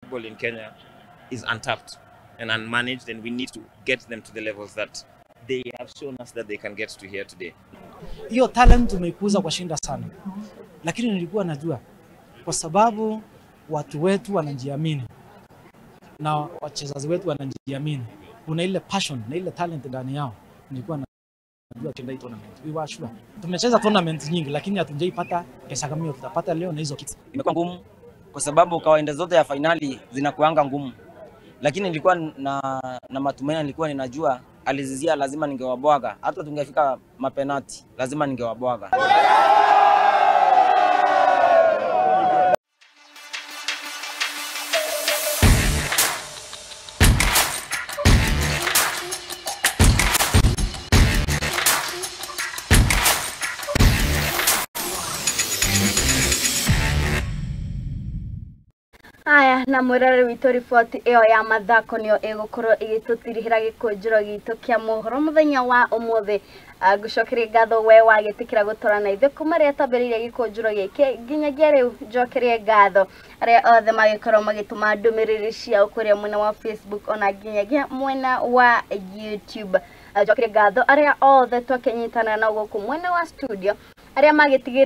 Football in Kenya is untapped and unmanaged, and we need to get them to the levels that they have shown us that they can get to here today. Hiyo talent tumeikuza kwa shinda sana, lakini nilikuwa najua kwa sababu watu wetu wanajiamini na wachezaji wetu wanajiamini, kuna ile passion na ile talent ndani yao. Nilikuwa najua tushinda hii tournament. We were sure. Tumecheza tournament nyingi, lakini hatujaipata pesa kama hiyo tutapata leo na hizo kits. Imekuwa ngumu kwa sababu kawaida zote ya fainali zinakuanga ngumu, lakini nilikuwa na matumaini, nilikuwa ninajua Alizizia lazima ningewabwaga, hata tungefika mapenati lazima ningewabwaga. Aya, na mwirore witũ riboti ĩyo ya mathako nĩyo ĩgũkorwo ĩgĩtũtirihĩra gĩkũnjĩro gitũ kĩa mohoro mũthenya wa ũmũthĩ. Ngũcokerie ngatho we wagĩtĩkĩra gũtũra na ithuĩ kuma rĩrĩa twambĩrĩirie gĩkũnjĩro gĩkĩ nginyagia rĩu. Njokerie ngatho arĩa othe magĩkorwo magĩtũma ndũmĩrĩri ciao kũrĩa mwena wa Facebook ona nginyagia mwena wa YouTube. Njokerie ngatho arĩa othe twakĩnyitanĩra nao gũkũ mwena wa studio, arĩa magĩtigĩra